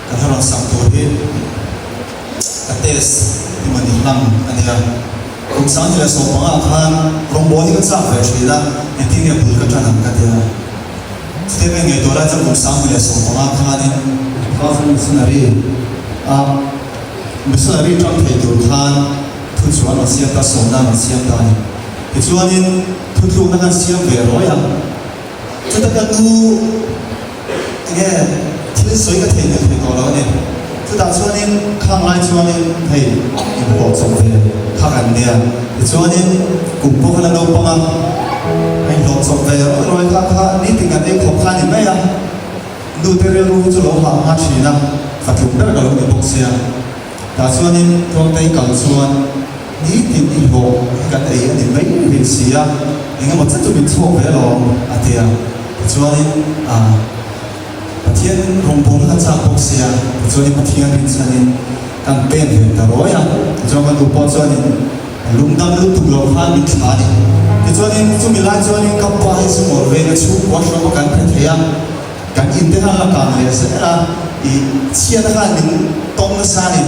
Ka hla rawn sak tur hi ka test emaw ni hlang a nia. Kum 2015 ah khan rawngbawl hi ka chak ve thin a, engtin nge bul ka tan ang ka tia. Chutia ka inngaihtuah lai chuan kum 2015 khanin Thousand Missionary a Missionary tang thei tur khan thu chu an rawn siam ta, sawmna an rawn siam ta a ni. Tichuanin thutlukna kan siam ve rawi a. Chuta ka nu enge thil sawi ka theihnghilh thei tawh lo a ni. Chutah chuanin khang lai chuanin hei inhlawh chawp ve kha kan nia. Tichuanin kum pawh kha la naupang a, a inhlawh chawp ve rawih rawih kha kha nitin kan ei khawp kha a ni mai a. Nu te rilru hi chu lo hah hma thin a, fatluk ber ka lo ni bawk sia. Tah chuanin Tluangtei kal chuan nitin i hlawh hi kan ei a ni mai rih si a, eng emaw che chu min chhuak ve alawm a ti a. Tichuanin ah Pathian rawngbawlna ka chak bawk sia, tichuanin Pathian rinchhanin kan pen ve ta rawi a. Tichuan ka nu pawh chuanin lungdam lutuk lo khan min thla a ni. Tichuanin chumi lai chuanin ka pa hi chu mawlh vein a chhungkua hrawm a kan hre thei a. Kan inte khan la kang leh zel a, i chhiatna khan min tawng nasa a ni.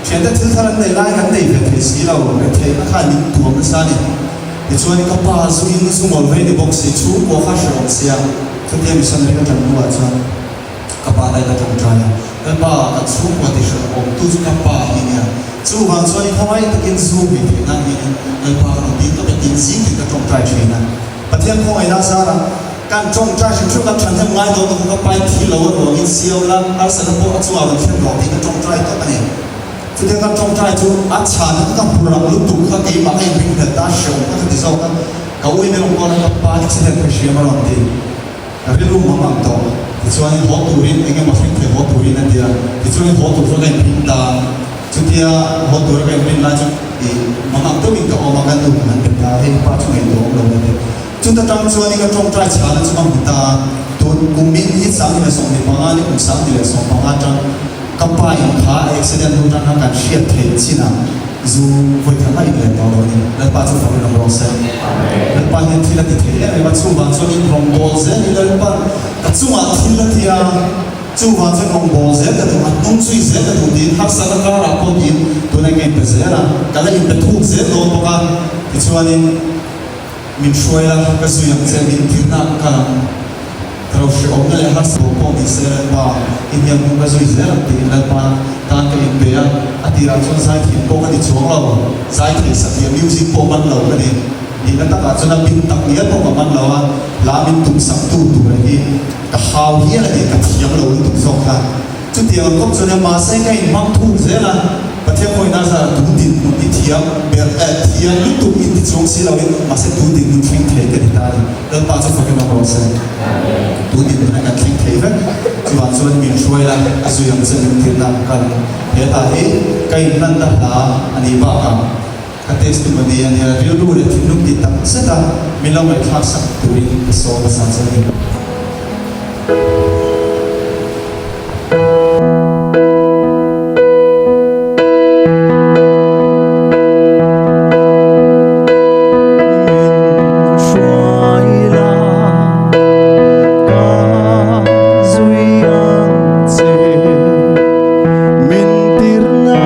Thiante thil thar an nei lai kan nei ve thei si lo, retheihna khan min tuam nasa a ni. Tichuan ka pa zu in zu ngawl vei ni bawk si, chhungkua kha hre awm sia, chutia missionary ka tan hnuah chuan ka pa daih ka tawngtai a, Lalpa kan chhungkua ti hre awm tu chu ka pa hi nia, chuvang chuan i khawngaih takin zu hmih theih nan hianin Lalpa ka rawn dil tawp e tiin zing tin ka tawngtai thin a. Pathian khawngaihna zara kan tawngtai hrim hrim kan thahnem ngai dawn ka pai thi lo a ruangin siau la harsatna pawh a chungah rawn thlen rawh tiin ka tawngtai tawp a ni. Chutia kan tawngtai chu a chhana ka hmu rang lutuk kha keimah ka inringhlel ta hreawm kha ka ti zawk a, ka ui min rawn call a ka pa accident ka hriam a rawn ti. Ka rilru mang ang tawh. Tichuanin haw turin eng emaw hring thei haw turin a ti a, tichuanin haw tur chuan ka inring ta. Chutia haw tura ka inrin lai chu i mang ang deuhin ka awm a, ka nu ka han be ta a, hei pa chu ngaihtuah awm lo a ti. Chuta tang chuanin ka tawngtai chhana chu ka hmu ta a, tun kum min hi 2025 ni kum 2015 atang ka pa in kha a accident hnu tang khan kan hriat theih chinah zu vawi khat mah in let tawh lo a ni. Lalpa chu fak in awm rawh se. Lalpa hian thil a ti thei em em a, chuvang chuan in rawngbâwl zel hi Lalpa ka chungah thil a ti a. Chuvang chuan rawngbâwl zel ka duh, a hnung zui zel ka duh tiin harsatna karah pawh tiin tunah ka inpe zel a, ka la inpe thuk zel dawn bawk a. Tichuanin min hruai la, ka zui ang che, min tirna ka kal ang. Ka lo hrehawmna leh harsatna pawh ni se Lalpa, i hniam hnung ka zui zel ang tiin Lalpa tan ka inpe a. A tirah chuan zaithiam pawh ka ni chuang lo, zaithei sathiam music pawh man lo ka ni. Nihna takah chuan a bin tak ngial pawh ka man lo a, hla min tumsaktu tura hi Ka hau hial a ni, ka thiam lo lutuk zawk kha. Chutiang ang kawp chuan mahse ka inhmang thung zel a, Pathian khawihnaa zara tun dinhmun i thiam ber eh, thiam lutuk in ti chuang si loin mahse tun dinhmun thleng thei ka ni ta a ni. Lalpa chu fakin awm rawh se. Tun dinhmun ah kan thleng thei vek. Chuvang chuan min hruai la, a zui ang che min tirna ang kal. He hla hi ka inhlanna hla a nih bakah, Ka testimony a nia, rilru leh thinlung ti tak zet a min lo ngaihthlak sak turin ka sawm a sa che a ni. Min hruai la ka zui ang che min tirna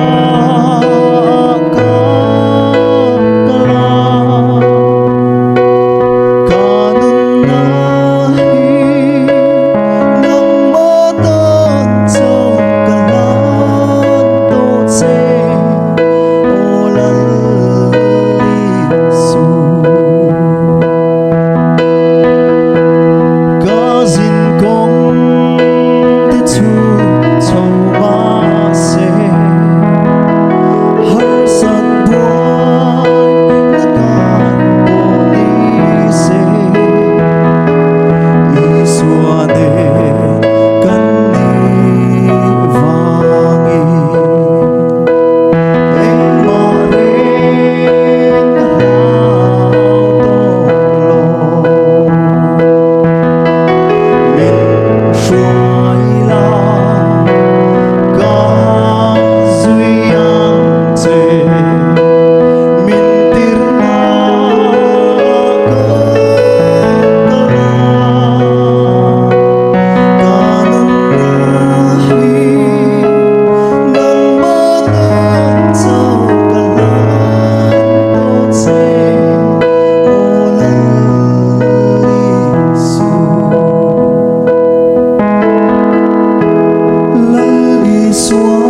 Isua.